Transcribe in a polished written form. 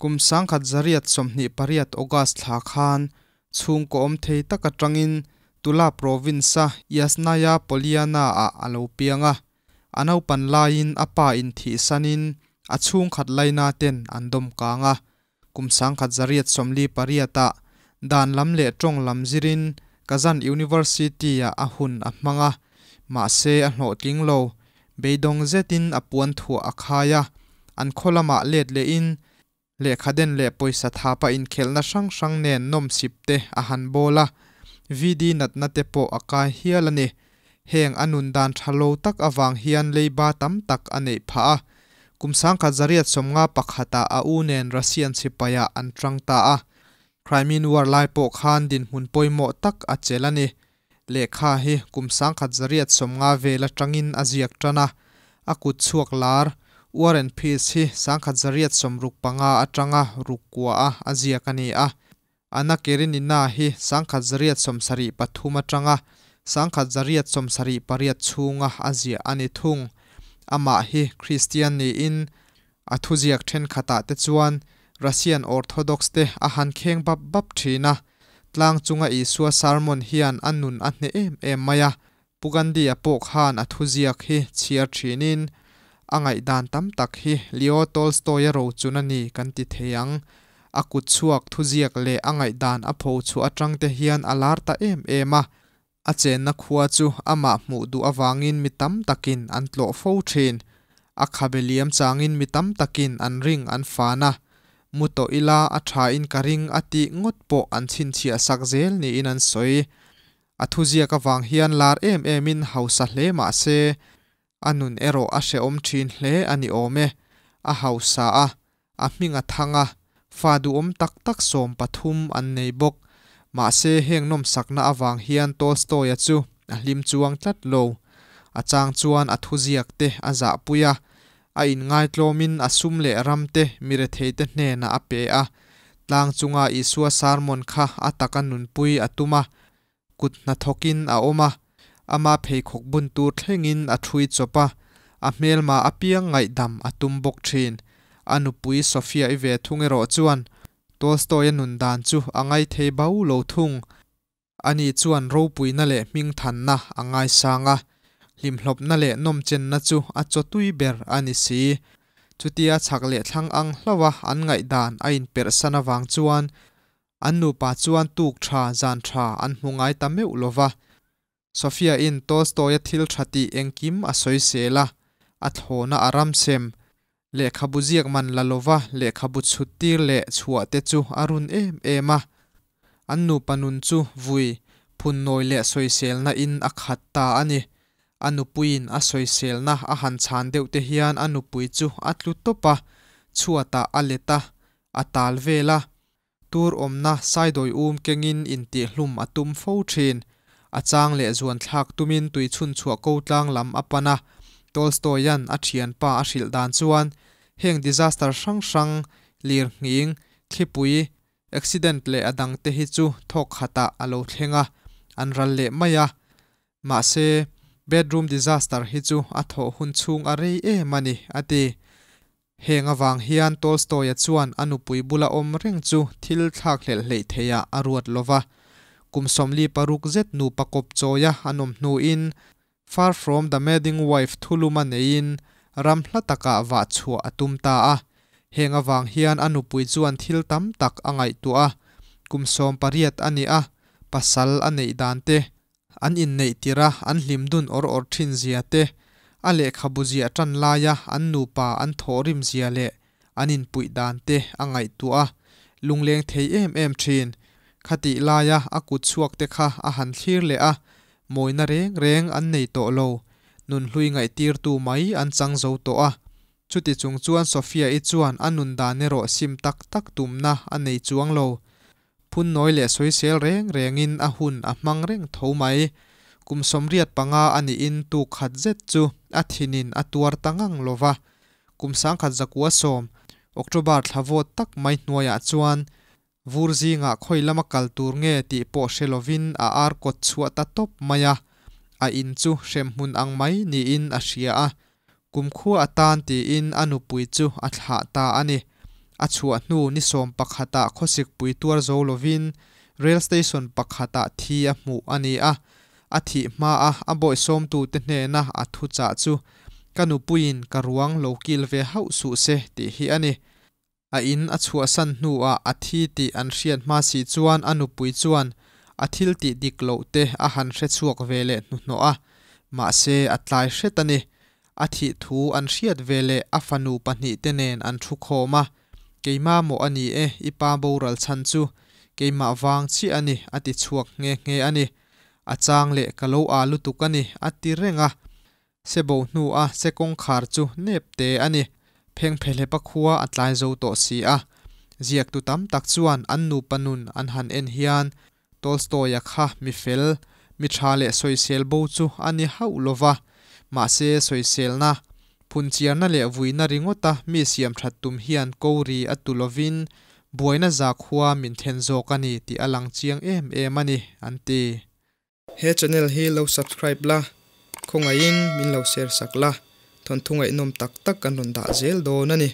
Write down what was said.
Kum 1928 August thla khan chhungkaw awm thei tak atangin Tula province-a Yasnaya Polyana-ah a lo piang a. A naupan laiin a pa in thihsanin a chhungkhat laina ten an dawm kang a. Kum 1948-ah dan lam leh tawng lam zirin Kazan University-ah a hun a hmang a, mahse a hlawhtling lo. Beidawng zetin a puan thuah a khai a, an khaw lamah let lehin Lehkhaden leh pawisa thapa inkhelhna hrang hrang nen nawmsip te a han bawl a, VD natna te pawh a kai hial a ni. Heng a nun dan tha lo tak avang hian leiba tam tak a neih phah a. Kum 1951 ah a u nen Russian sipaiah an tang ta a. Crimean War lai pawh khan dinhmun pawimawh tak a chelh a ni. Lehkha hi kum 1950 vel atangin a ziak tan a, a kut chhuak lar War and Peace hi 1965 atanga ruk kua a a ziak a ni a. Anna Karenina hi 1973 atanga 1978 chhunga a ziah a ni thung. Amah hi Kristian niin a thuziak thenkhatah te chuan Russian Orthodox te a han kheng bap bap thin a, tlang chunga Isua sermon hian a nun a hneh em em mai a. Pu Gandhi-a pawh khan a thuziak hi chhiar thinin a ngaihdan tam tak hi Leo Tolstoy-a rochun a ni kan ti thei ang. A kutchhuak thuziak leh a ngaihdan a phochhuah atang te hian a lar ta em em a. A chenna khua chu amah hmuh duh avangin mi tam takin an tlawh fo thin. A khabe liam changin mi tam takin an ring an fan a, mu tawh ila a thain ka ring a tih ngawt pawh an chhinchhiah sak zel niin an sawi. A thuziak avang hian lar em emin hausa hle mah se, a nun erawh a hrehawm thin hle a ni awm e. A hausa a, A hming a thang a, fa duhawm tak tak 13 an nei bawk. Mahse, heng nawmsakna avang hian Tolstoy-a chu a hlim chuang tlat lo. A chang chuan a thuziak te a zahpui a, a inngaitlawmin a sum leh ram te miretheite hnenah a pe a. Tlang chunga Isua sermon kha a taka nunpui a tum a, kut hnathawkin a awm a, ama pheikhawk bun tur thlengin a ṭhui chawp a, a hmelma apiang ngaihdam a tum bawk ṭhin. A nupui Sofia-i ve thung erawh chuan Tolstoy-a nun dan chu a ngaithei bau lo thung. Ani chuan ropuina leh hmingthanna a ngaisang a, hlimhlawpna leh nawmchenna chu a chawtui ber a ni si. Chutia chhak leh thlang ang hlauha an ngaihdan a inperhsan avang chuan An nupa chuan tuk tha, zan tha an hmu ngai ta meuh lo va. Sophia-in Tolstoy-a thil tha tih engkim a sawi sel a, a thlawna a ram sem. Lehkhabu ziak man la lova lehkhabu chhut tir leh chhuah te chu a run em em a. An nupa nun chu vui, phunnawi leh sawiselna in a khat ta a ni. A nupuiin a sawiselna a han chhan deuh te hian a nupui chu a tlu tawp a, chhuatah a let a, a tal vel a. Tur awmna saidawi um kengin intihhlum a tum fo thin. A chang leh zuan thlak tumin tui chhunchhuah ko tlang lam a pan a. Tolstoy-a'n a thianpa a hrilh dan chuan heng disaster hrang hrang, lir nghing, thlipui, accident leh a dangte hi chu thawk khatah a lo thleng a, an ral leh mai a. Mahse, bedroom disaster hi chu a thawh hun chhung a rei em a ni, a ti. Heng avang hian Tolstoy-a chuan a nupui bula awm reng chu thil thlakhlelh hleih theiah a ruat lo va. Kum 46 zet nupa kawp chawia an awm hnuin Far From The Madding Wife thuluma neiin ram hla takah vah chhuah a tum ta a. Heng avang hian a nupui chuan thil tam tak a ngaihtuah a. Kum 18 a ni a, pasal a neih dan te, An inneih tirh a an hlim dun awr awr thin zia te, a lehkhabu ziah tan laia an nupa an thawhrim zia leh an inpuih dan te a ngaihtuah a, lungleng thei em em thin. Khatih laia a kut chhuak te kha a han thlir leh a, mawina reng reng an nei tawh lo, nunhlui ngaihtirtu mai an chang zo tawh a. Chuti chung chuan Sophia-i chuan a nun dan erawh sim tak tak tumna a nei chuang lo. Phunnawi leh sawisel reng rengin a hun a hmang reng tho mai. Kum 85 a nihin tuk khat zet chu a thinin a tuar ta ngang lo va. Kum 1910, October thla vawt tak mai hnuaiah chuan vur zingah khawi lama kal tur nge tih pawh hre lovin a ar kawt chhuah ta tawp mai a. A in chu hremhmun ang mai niin a hria a. Kumkhua atan tiin a nupui chu a thlah ta a ni. A chhuah hnu ni sawmpakhat ah khawsikpui tuar zo lovin Rail Station pakhat ah thi a hmuh a ni a. A thih hma a a bawihsawmtute hnena a thuchah chu, Ka nupuiin ka ruang lo kil ve hauh suh se tih hi a ni. A in a chhuahsan hnuah a thi tih an hriat hma si chuan a nupui chuan a thil tih dik loh te a han hre chhuak ve leh hnuhnawh a, mahse a tlai hret a ni. A thih thu an hriat veleh a fanu pahnihte nen an thu khawm a, Keimah mawh a ni e, i pa boral chhan chu keimah vang chiah a ni a ti chhuak nghe nghe a ni. A chang leh ka lo â lutuk a ni a ti reng a. Sebo hnu a se kawngkhar chu nep te a ni. Phengphehlepa khua a tlai zo tawh si a. Ziaktu tam tak chuan an nupa nun an han en hian Tolstoy-a kha mi fel, mi tha leh sawisel bo chu a ni hauh lo va. Mahse sawiselna, phunchiarna leh vuina ringawta mi siam that tum hian ko ri a tu lovin buaina zakhua min then zawk a ni tih a lang chiang em em a ni, an ti. He channel hi lo subscribe la, khawngaihin min lo share sak la, thawnthu ngaihnawm tak tak kan rawn dah zel dawn a ni.